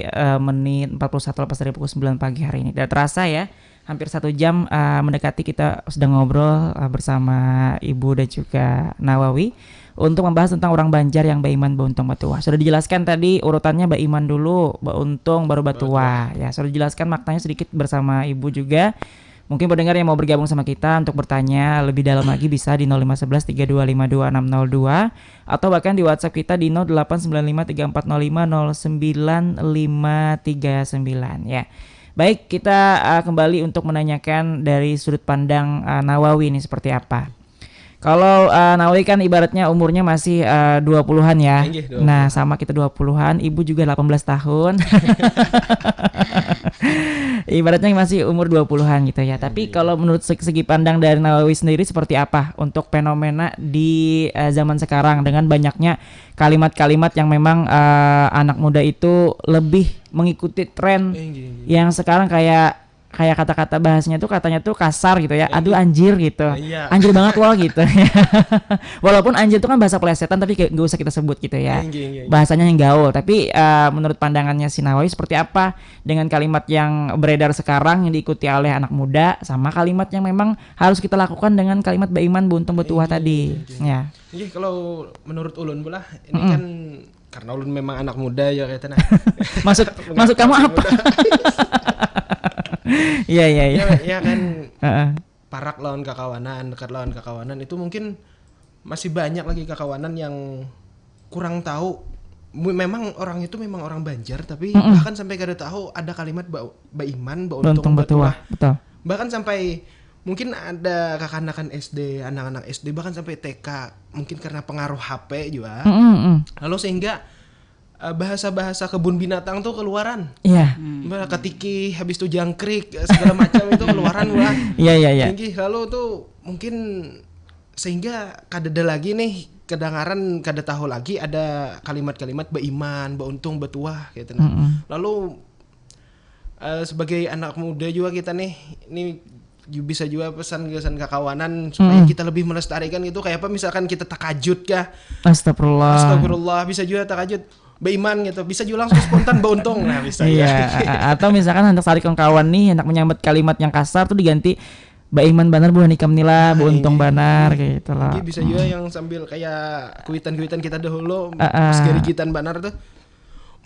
eh, menit empat puluh satu lepas dari pukul sembilan pagi hari ini. Tidak terasa ya, hampir satu jam, eh, mendekati kita sedang ngobrol, eh, bersama Ibu dan juga Nawawi untuk membahas tentang orang Banjar yang baiman bauntung batuah. Sudah dijelaskan tadi urutannya, baiman dulu, bauntung, baru batuah. Ya, sudah dijelaskan maknanya sedikit bersama Ibu juga. Mungkin pendengar yang mau bergabung sama kita untuk bertanya lebih dalam lagi bisa di nol lima sebelas tiga dua lima dua enam nol dua atau bahkan di WhatsApp kita di nol delapan sembilan lima tiga empat nol lima nol sembilan lima tiga sembilan ya. Baik, kita, uh, kembali untuk menanyakan dari sudut pandang, uh, Nawawi ini seperti apa. Kalau, uh, Nawawi kan ibaratnya umurnya masih, uh, dua puluhan ya. Inggih, dua puluhan. Nah, sama kita dua puluhan, Ibu juga delapan belas tahun. Ibaratnya masih umur dua puluhan gitu ya. Tapi kalau menurut se-, segi pandang dari Nawawi sendiri seperti apa untuk fenomena di, eh, zaman sekarang dengan banyaknya kalimat-kalimat yang memang, eh, anak muda itu lebih mengikuti tren yang sekarang kayak, kayak kata-kata bahasanya tuh katanya tuh kasar gitu ya. Aduh, anjir gitu. Iya. Anjir banget loh gitu. Walaupun anjir itu kan bahasa plesetan tapi kayak nggak usah kita sebut gitu ya. Bahasanya yang gaul. Tapi, eh, menurut pandangannya si Nawawi seperti apa dengan kalimat yang beredar sekarang yang diikuti oleh anak muda sama kalimat yang memang harus kita lakukan dengan kalimat baiman bauntung batuah tadi. Ya. Inggih, kalau menurut ulun pula, ini kan karena ulun memang anak muda ya kayaknya. Maksud, maksud kamu apa? Iya, iya, iya. Ya, ya kan, parak lawan kakawanan, dekat lawan kakawanan itu mungkin masih banyak lagi kakawanan yang kurang tahu. Mu-, memang orang itu memang orang Banjar, tapi bahkan sampai kada tahu ada kalimat ba-, baiman, bauntung, batuah. Betul. Bahkan sampai mungkin ada kakanakan S D, anak-anak S D, bahkan sampai T K, mungkin karena pengaruh H P juga. Lalu sehingga, eh, bahasa-bahasa kebun binatang tuh keluaran. Iya. Mbah, katiki, habis itu jangkrik, segala macam itu keluaran, wah. Iya, iya, iya. Inggih, lalu tuh mungkin sehingga kadada lagi nih kedengaran, kada tahu lagi ada kalimat-kalimat baiman, bauntung, batuah gitu nah. Lalu, eh, sebagai anak muda juga kita nih, ini ju-, bisa juga pesan gasan kakawanan supaya kita lebih melestarikan gitu. Kayak apa misalkan kita takajut kah? Astagfirullah. Astagfirullah, bisa juga takajut. Baiman gitu, bisa juga langsung spontan bauntung. Nah, bisa. Iya, a-, a-, atau misalkan hendak sarik lawan kawan nih, hendak menyambat kalimat yang kasar tuh diganti baiman banar buhan ikam ni lah, bauntung banar kayak gitu lah. Jadi bisa juga yang sambil kayak kuitan-kuitan kita dahulu, pas garigitan banar tuh.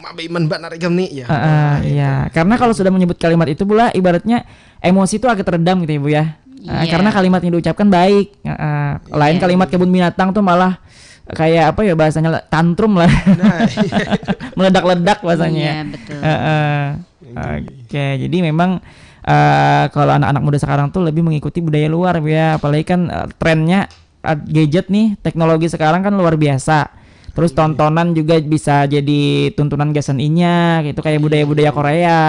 Ma, baiman banar ikam ni ya. Heeh, iya. Karena kalau sudah menyebut kalimat itu pula ibaratnya emosi itu agak teredam gitu, Ibu, ya. Eh, karena kalimat yang diucapkan baik. Heeh. Lain kalimat kebun binatang tuh malah kayak apa ya bahasanya, tantrum lah. Nah, iya. Meledak-ledak bahasanya. Iya, betul. Heeh. Oke, jadi memang, eh, kalau anak-anak muda sekarang tuh lebih mengikuti budaya luar, ya. Apalagi kan, eh, trennya, eh, gadget nih, teknologi sekarang kan luar biasa. Terus tontonan juga bisa jadi tuntunan gasan inya gitu, kayak budaya-budaya Korea.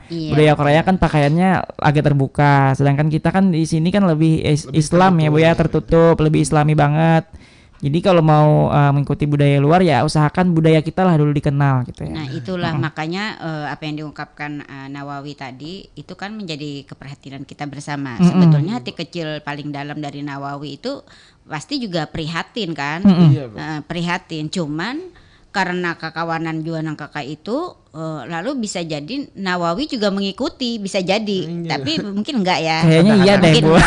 Iya. Budaya Korea kan pakaiannya agak terbuka, sedangkan kita kan di sini kan lebih is-, Islam ya, Bu, ya, tertutup, lebih Islami banget. Jadi kalau mau, eh, mengikuti budaya luar ya usahakan budaya kita lah dulu dikenal gitu ya. Nah, itulah makanya, eh, apa yang diungkapkan, eh, Nawawi tadi itu kan menjadi keprihatinan kita bersama. Sebetulnya hati kecil paling dalam dari Nawawi itu pasti juga prihatin kan. Iya, Bu. Eh, prihatin. Cuman karena kakawanan jua nang kaka itu, eh, lalu bisa jadi Nawawi juga mengikuti, bisa jadi. Tapi mungkin enggak ya. Kayaknya iya deh, Bu.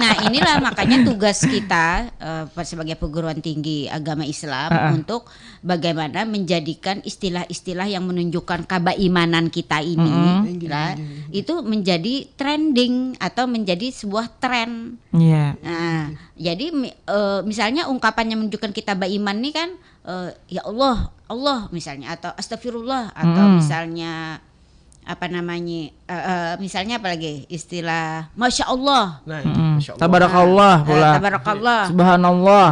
Nah, inilah makanya tugas kita, eh, sebagai perguruan tinggi agama Islam untuk bagaimana menjadikan istilah-istilah yang menunjukkan kebaimanan kita ini lah, itu menjadi trending atau menjadi sebuah tren. Iya. Nah, jadi mi-, eh, misalnya ungkapan yang menunjukkan kita baiman nih kan, eh, "Ya Allah, Allah," misalnya, atau "Astagfirullah," atau misalnya apa namanya, eh, eh, misalnya apa lagi istilah, "Masya Allah." Nah, itu Masya Allah. Tabarakallah pula. Tabarakallah. Subhanallah.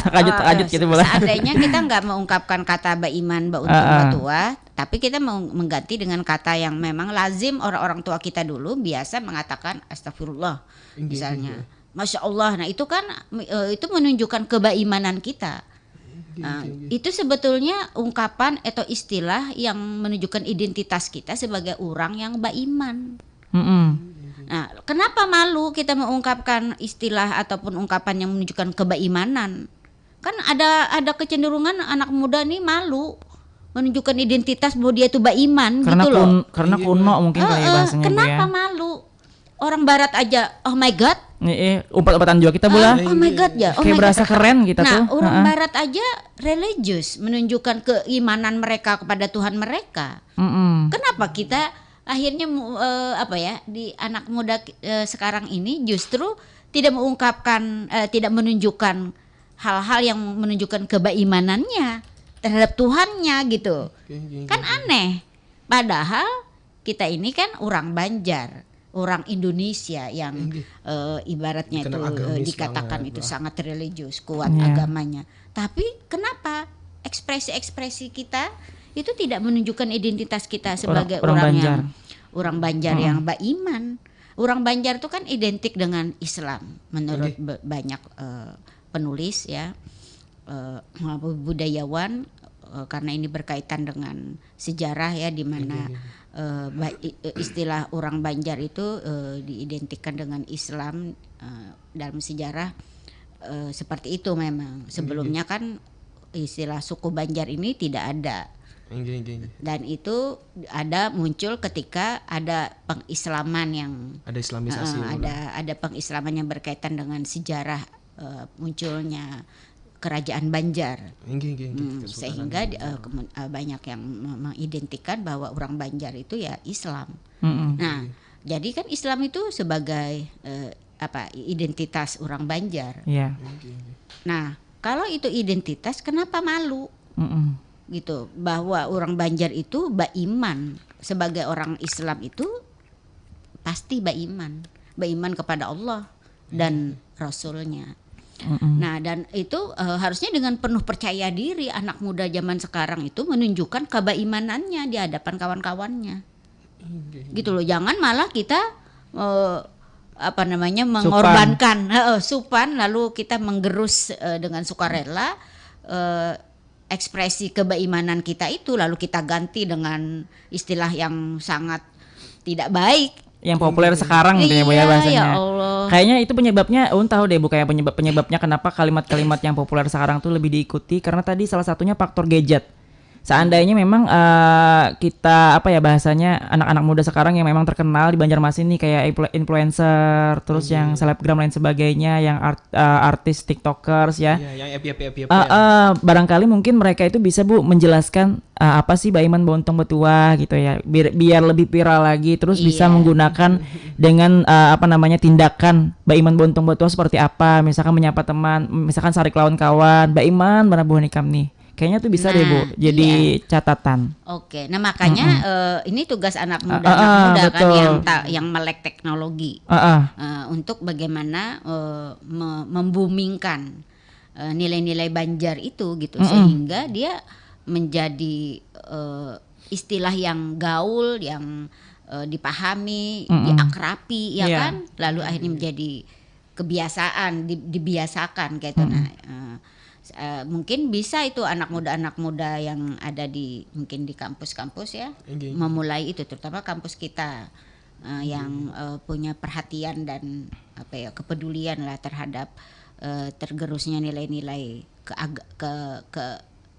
Takajut-takajut gitu pula. Seandainya kita nggak mengungkapkan kata baiman, bauntung, batuah, tapi kita mau mengganti dengan kata yang memang lazim orang-orang tua kita dulu biasa mengatakan, "Astagfirullah," misalnya. "Masya Allah." Nah, itu kan, eh, itu menunjukkan kebaimanan kita. Nah, itu sebetulnya ungkapan atau istilah yang menunjukkan identitas kita sebagai orang yang baiman. Mm-mm. Nah, kenapa malu kita mengungkapkan istilah ataupun ungkapan yang menunjukkan kebaimanan? Kan ada ada kecenderungan anak muda nih malu menunjukkan identitas bahwa dia tuh baiman. Karena gitu loh. Kun, karena iya, kuno mungkin kali ya bahasanya. Kenapa ya? Malu? Orang barat aja, oh my god. Nih, eh, umpat-umpatan juga kita bola. Oh my god ya. Oh, kayak my berasa god. Keren kita nah, tuh. Orang barat aja religius menunjukkan keimanan mereka kepada Tuhan mereka. Mm-mm. Kenapa kita akhirnya uh, apa ya di anak muda uh, sekarang ini justru tidak mengungkapkan uh, tidak menunjukkan hal-hal yang menunjukkan kebaimanannya terhadap Tuhannya gitu. Oke, oke, kan oke. Aneh. Padahal kita ini kan orang Banjar, orang Indonesia yang uh, ibaratnya itu uh, dikatakan itu banget, sangat religius, kuat yeah. Agamanya. Tapi kenapa ekspresi-ekspresi kita itu tidak menunjukkan identitas kita sebagai orang, orang, orang Banjar. Yang orang Banjar hmm. Yang baiman. Orang Banjar itu kan identik dengan Islam menurut okay. Banyak uh, penulis ya, uh, budayawan uh, karena ini berkaitan dengan sejarah ya di mana okay. Uh, istilah orang Banjar itu uh, diidentikan dengan Islam uh, dalam sejarah uh, seperti itu memang. Sebelumnya okay. Kan istilah suku Banjar ini tidak ada. Dan itu ada muncul ketika ada pengislaman yang ada islamisasi uh, ada ada pengislaman yang berkaitan dengan sejarah uh, munculnya kerajaan Banjar. Inggih, inggih, inggih. Hmm, sehingga uh, kemun, uh, banyak yang mengidentikan bahwa orang Banjar itu ya Islam. Mm-mm. Nah, inggih. Jadi kan Islam itu sebagai uh, apa identitas orang Banjar. Yeah. Inggih, inggih. Nah, kalau itu identitas, kenapa malu? Mm-mm. Gitu bahwa orang Banjar itu baiman sebagai orang Islam itu pasti baiman, baiman kepada Allah dan hmm. Rasulnya. Mm-mm. Nah dan itu uh, harusnya dengan penuh percaya diri anak muda zaman sekarang itu menunjukkan kebaimanannya di hadapan kawan-kawannya. Okay. Gitu loh, jangan malah kita uh, apa namanya mengorbankan supan, uh, supan lalu kita menggerus uh, dengan sukarela uh, ekspresi kebaimanan kita itu lalu kita ganti dengan istilah yang sangat tidak baik. Yang populer sekarang gitu ya, Bu, ya, bahasanya. Ya Allah. Kayaknya itu penyebabnya, Uun tahu deh, Bu, kayak penyebab-penyebabnya kenapa kalimat-kalimat yang populer sekarang tuh lebih diikuti karena tadi salah satunya faktor gadget. Seandainya memang uh, kita apa ya bahasanya anak-anak muda sekarang yang memang terkenal di Banjarmasin nih kayak influencer, terus okay. Yang selebgram lain sebagainya, yang art, uh, artis tiktokers ya. Iya, yang epi epi epi. Uh, uh, barangkali mungkin mereka itu bisa Bu menjelaskan uh, apa sih baiman bauntung batuah gitu ya. Biar, biar lebih viral lagi terus iya. Bisa menggunakan dengan uh, apa namanya tindakan baiman bauntung batuah seperti apa. Misalkan menyapa teman, misalkan sarik lawan kawan, baiman benar buhan ikam nih. Kayaknya tuh bisa nah, deh Bu, jadi iya. Catatan. Oke, nah makanya mm-mm. Uh, ini tugas anak muda, uh, uh, anak muda betul. Kan yang ta, yang melek teknologi uh, uh. Uh, untuk bagaimana uh, me, membumingkan uh, nilai-nilai Banjar itu gitu mm-mm. Sehingga dia menjadi uh, istilah yang gaul, yang uh, dipahami, mm-mm. Diakrapi, ya yeah. Kan, lalu akhirnya menjadi kebiasaan di, dibiasakan kayak itu hmm. Nah uh, uh, mungkin bisa itu anak muda anak muda yang ada di mungkin di kampus-kampus ya okay. Memulai itu terutama kampus kita uh, yang uh, punya perhatian dan apa ya kepedulian lah terhadap uh, tergerusnya nilai-nilai ke ke ke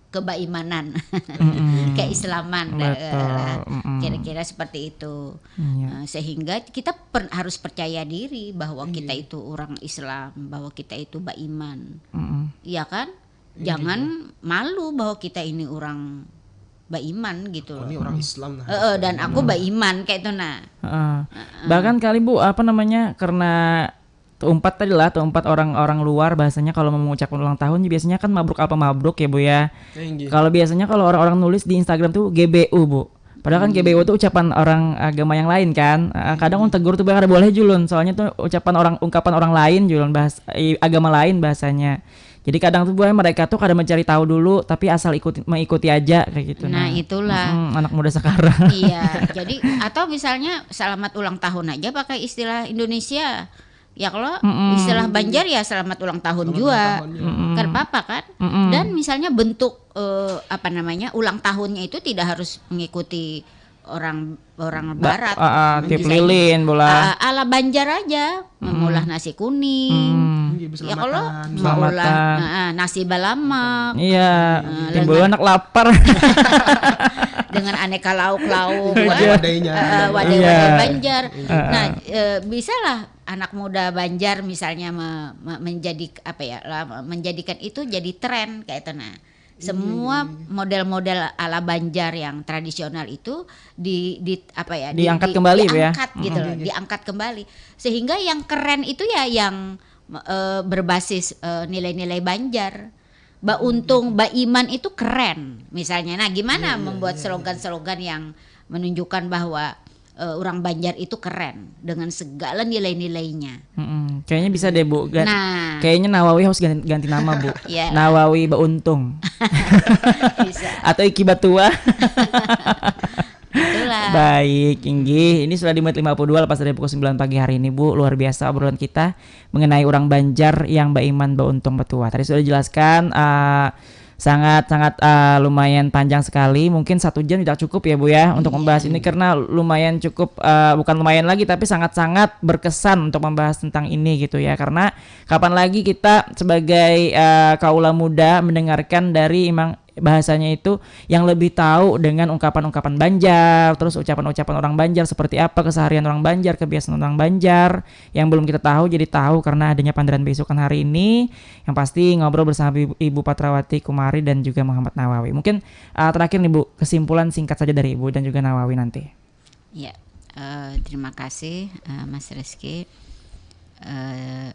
kebaimanan, mm-mm. Keislaman, mm-mm. Kira-kira seperti itu. Iya. Uh, sehingga kita per, harus percaya diri bahwa mm-mm. Kita itu orang Islam, bahwa kita itu baiman, mm-mm. Iya kan? Mm-mm. Jangan malu bahwa kita ini orang baiman gitu. Oh, ini orang Islam nah. Uh, uh, dan aku mm-mm. Baiman kayak itu nah. Uh, uh. Bahkan kali Bu apa namanya karena Tuh umpat tadi lah, tuh umpat orang-orang luar bahasanya kalau mau mengucapkan ulang tahun biasanya kan mabruk apa mabruk ya Bu ya. Kalau biasanya kalau orang-orang nulis di Instagram tuh G B U Bu. Padahal kan hmm. G B U tuh ucapan orang agama yang lain kan. Uh, kadang hmm. Tegur tuh kada boleh julun. Soalnya tuh ucapan orang ungkapan orang lain julun bahas i, agama lain bahasanya. Jadi kadang tuh buah mereka tuh kada mencari tahu dulu tapi asal ikut mengikuti aja kayak gitu. Nah, nah. Itulah. Mm-mm, anak muda sekarang. Iya, jadi atau misalnya selamat ulang tahun aja pakai istilah Indonesia. Ya kalau mm-mm. Istilah Banjar ya selamat ulang tahun selamat juga. Ulang tahun, ya. Mm-mm. Kan apa-apa kan? Mm-mm. Dan misalnya bentuk uh, apa namanya ulang tahunnya itu tidak harus mengikuti orang orang Ba- barat. ah, ah, tiup Misalnya, lilin bola. ah, ala Banjar aja, memulah nasi kuning. Hmm. Nggih, bisa Ya kalau makan. maulah Selamatan. ah, ah, nasi balamak. Iya, Ah, timbul lengan. Anak lapar. Dengan aneka lauk-lauk, Wadah-wadainya. eh, wadah-wadah Iya. Banjar. Heeh. Nah, eh, bisalah anak muda Banjar misalnya me- me- menjadi apa ya, lah, menjadikan itu jadi tren kayak itu. Nah, semua model-model ala Banjar yang tradisional itu di, di apa ya di- Diangkat di- kembali, Bu, ya? Diangkat gitu loh, diangkat kembali sehingga yang keren itu ya yang eh, berbasis eh, nilai-nilai Banjar. Ba Untung, Ba Iman itu keren misalnya. Nah, gimana membuat slogan-slogan yang menunjukkan bahwa eh, orang Banjar itu keren dengan segala nilai-nilainya. Mm-mm. Kayaknya bisa deh, Bu. Gan- Nah. Kayaknya Nawawi harus ganti, ganti nama, Bu. Iya. Nawawi Ba Untung. Bisa. Atau Iki Batua. Itulah. Baik, inggih. Ini sudah di menit lima puluh dua lepas dari pukul sembilan pagi hari ini, Bu. Luar biasa obrolan kita mengenai orang Banjar yang Ba Iman, Ba Untung, Batua. Tadi sudah dijelaskan eh, sangat-sangat eh, lumayan panjang sekali. Mungkin satu jam tidak cukup ya, Bu, ya, untuk membahas ini karena lumayan cukup eh, bukan lumayan lagi tapi sangat-sangat berkesan untuk membahas tentang ini gitu ya. Karena kapan lagi kita sebagai eh, kaula muda mendengarkan dari emang bahasanya itu yang lebih tahu dengan ungkapan-ungkapan Banjar, terus ucapan-ucapan orang Banjar seperti apa keseharian orang Banjar, kebiasaan orang Banjar yang belum kita tahu jadi tahu karena adanya Panderan Beisukan hari ini. Yang pasti ngobrol bersama Ibu, Ibu Patrawati Kumari dan juga Muhammad Nawawi. Mungkin uh, terakhir nih, Bu, kesimpulan singkat saja dari Ibu dan juga Nawawi nanti. Ya, eh, terima kasih eh, Mas Rizky. Eh,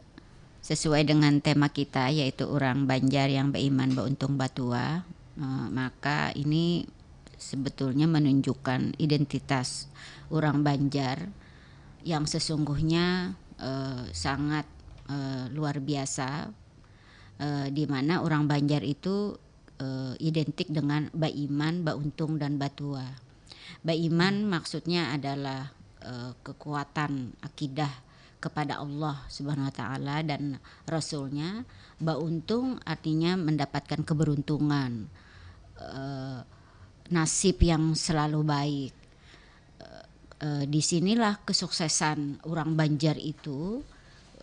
sesuai dengan tema kita yaitu orang Banjar yang Ba Iman, Ba Untung, Batua, eh, maka ini sebetulnya menunjukkan identitas orang Banjar yang sesungguhnya eh, sangat eh, luar biasa, eh, di mana orang Banjar itu eh, identik dengan Ba Iman, Ba Untung, dan Batua. Ba Iman maksudnya adalah eh, kekuatan akidah kepada Allah Subhanahu wa Taala dan Rasulnya. Ba Untung artinya mendapatkan keberuntungan, eh, nasib yang selalu baik. Eh, di sinilah kesuksesan orang Banjar itu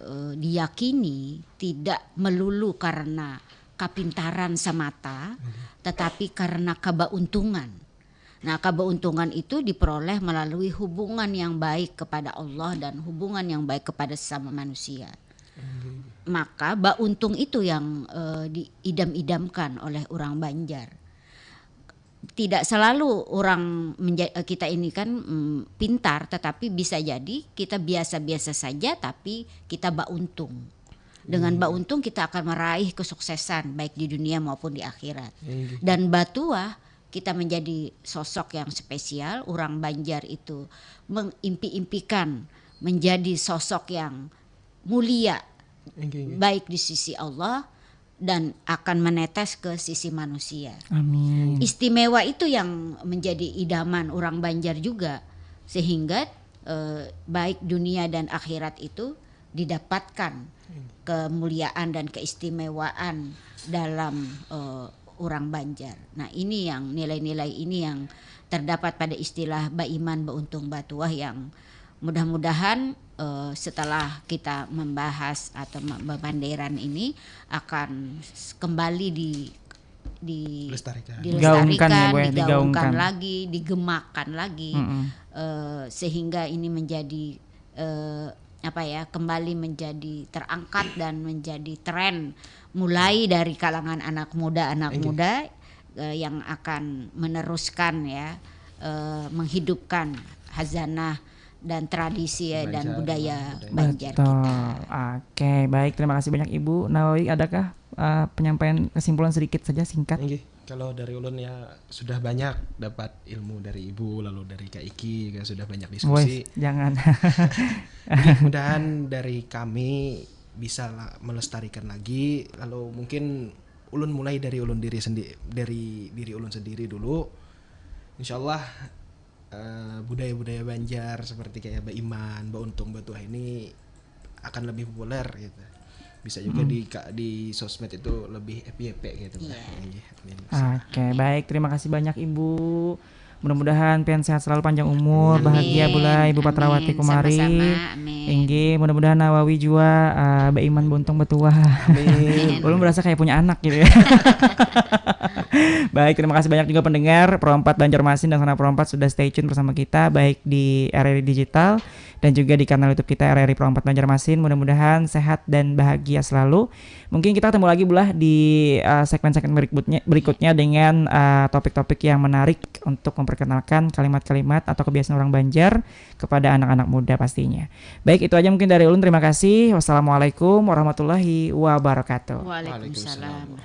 eh, diyakini tidak melulu karena kapintaran semata, tetapi karena keberuntungan. Nah, keberuntungan itu diperoleh melalui hubungan yang baik kepada Allah dan hubungan yang baik kepada sesama manusia. Maka Ba Untung itu yang eh, diidam-idamkan oleh orang Banjar. Tidak selalu orang menja- kita ini kan mm, pintar, tetapi bisa jadi kita biasa-biasa saja tapi kita Ba Untung. Dengan Ba Untung kita akan meraih kesuksesan baik di dunia maupun di akhirat. Dan Batua kita menjadi sosok yang spesial, orang Banjar itu mengimpi-impikan menjadi sosok yang mulia Inggih, inggih. Baik di sisi Allah dan akan menetes ke sisi manusia. Amin. Istimewa itu yang menjadi idaman orang Banjar juga, sehingga eh, baik dunia dan akhirat itu didapatkan kemuliaan dan keistimewaan dalam eh, orang Banjar. Nah, ini yang nilai-nilai ini yang terdapat pada istilah Ba Iman, Ba Untung, Ba Tuah yang mudah-mudahan eh, setelah kita membahas atau me- berpanderan ini akan s- kembali di di Lestarikan. dilestarikan, Digaungkan ya, Bu, ya, digaungkan digaungkan. Lagi, digemakan lagi, Mm-mm. eh, sehingga ini menjadi eh, apa ya, kembali menjadi terangkat dan menjadi tren mulai dari kalangan anak muda, anak muda eh, yang akan meneruskan ya, eh, menghidupkan hazanah dan tradisi ya, dan budaya Banjar Betul. Kita. Oke, baik. Terima kasih banyak, Ibu. Nawawi, adakah uh, penyampaian kesimpulan sedikit saja, singkat? Inggih, kalau dari ulun ya sudah banyak dapat ilmu dari ibu, lalu dari Kak Iki juga sudah banyak diskusi. Wes, jangan. Jadi, mudahan dari kami bisa lah melestarikan lagi. Lalu mungkin ulun mulai dari ulun diri sendiri, dari diri ulun sendiri dulu. Insyaallah eh, budaya-budaya Banjar seperti kayak Ba Iman, Ba Untung, Ba Tuah ini akan lebih populer gitu. Bisa juga di ka- di sosmed itu lebih F Y P gitu. Pak. Iya. Inggih, amin. Oke, baik. Terima kasih banyak, Ibu. Mudah-mudahan pian sehat selalu, panjang umur, bahagia. Amin. Bulai Ibu Patrawati. Amin. Kumari. Sama-sama. Amin. Inggih, mudah-mudahan Nawawi jua, uh, baiman buntung batuah. Amin. Ulun berasa kayak punya anak gitu ya. Baik, terima kasih banyak juga pendengar Pro empat Banjarmasin dan Sanak Pro empat sudah stay tune bersama kita, baik di R R I Digital dan juga di kanal YouTube kita, R R I Pro empat Banjarmasin. Mudah-mudahan sehat dan bahagia selalu. Mungkin kita ketemu lagi, Bulah, di, uh, segmen-segmen berikutnya, berikutnya dengan, uh, topik-topik yang menarik untuk memperkenalkan kalimat-kalimat atau kebiasaan orang Banjar kepada anak-anak muda pastinya. Baik, itu aja mungkin dari ulun. Terima kasih. Wassalamualaikum warahmatullahi wabarakatuh. Waalaikumsalam.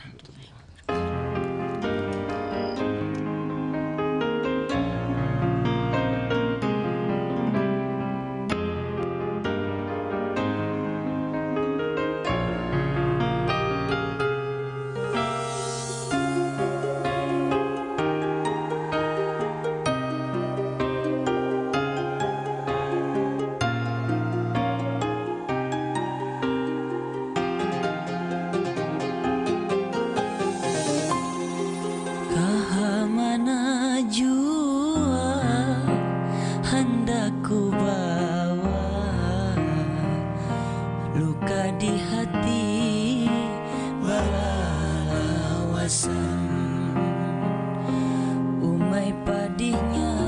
Kaha mana jua handak ku bawa, luka di hati balalawasan. Umai padihnya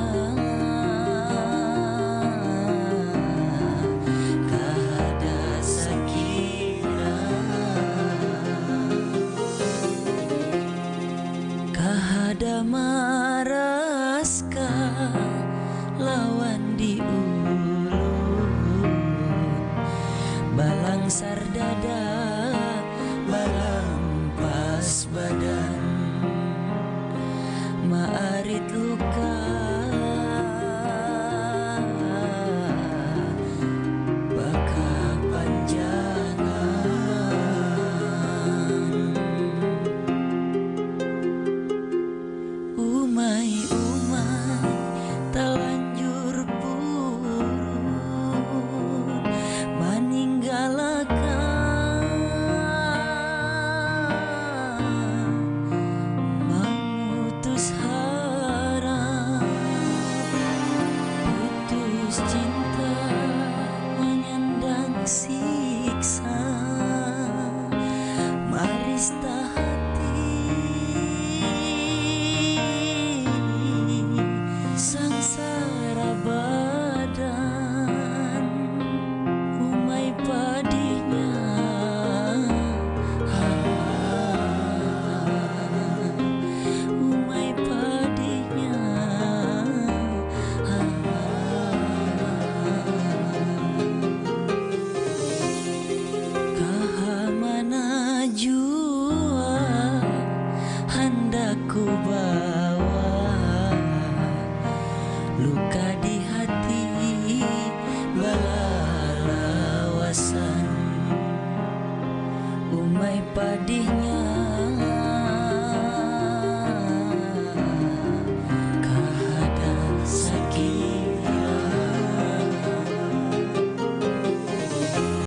kahada sakira, kahada maraska lawan di ulun. Balangsar dada, balampas badan, maarit luka bakapanjangan. Umai-umai talanjur purun maninggalakan, mamutus harap, putus cinta manyandang siksa, marista hati, sangsara badan. Umai padihnya, umai padihnya. Kaha mana jua handak ku ba